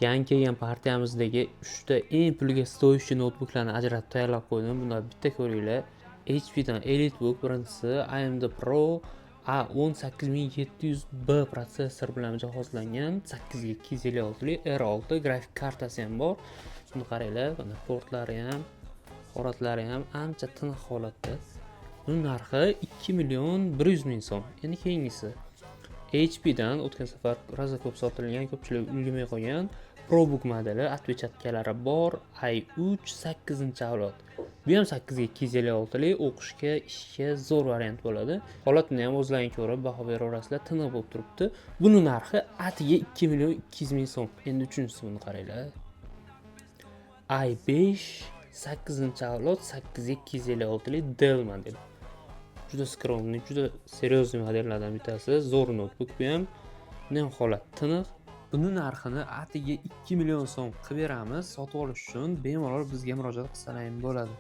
Yangi kelgan partiyamizdagi 3 ta eng pulga стоящий noutbuklarni ajratib tayyorlab qo'ydim. Bundan bitta ko'ringlar. HPdan EliteBook birinchisi, AMD Pro A10 8700B protsessor bilan jihozlangan, 8 ga 256 li R6 grafik kartasi ham bor. Buni qaranglar, mana portlari ham, holatlari ham ancha tiniq holatda. Buni narxi 2 million 100 ming so'm. Endi keyingisi HPdan o'tgan safar rosa ko'p sotilgan, ko'pchilik ulgurmay qolgan ProBook modeli, отпечатка lari bor, i3 8-avlod. Bu ham 8 ga 256 li, o'qishga, ishga zo'r variant bo'ladi. Holatini ham o'zlaring ko'rib baho beraverasizlar, tiniq bo'lib turibdi. Buni narxi atiga 2 million 200 ming so'm. Endi uchinchisi, buni qaranglar. i5 8-avlod, 8 ga 256 li Dell modeli. Juda скромный, juda серьезный modellardan bittasi. Zo'r noutbuk bu ham. Buni ham holat tiniq. Buni narxini atiga 2 million so'm qilib beramiz. Sotib olish uchun bemalol bizga murojaat qilsalar ham bo'ladi.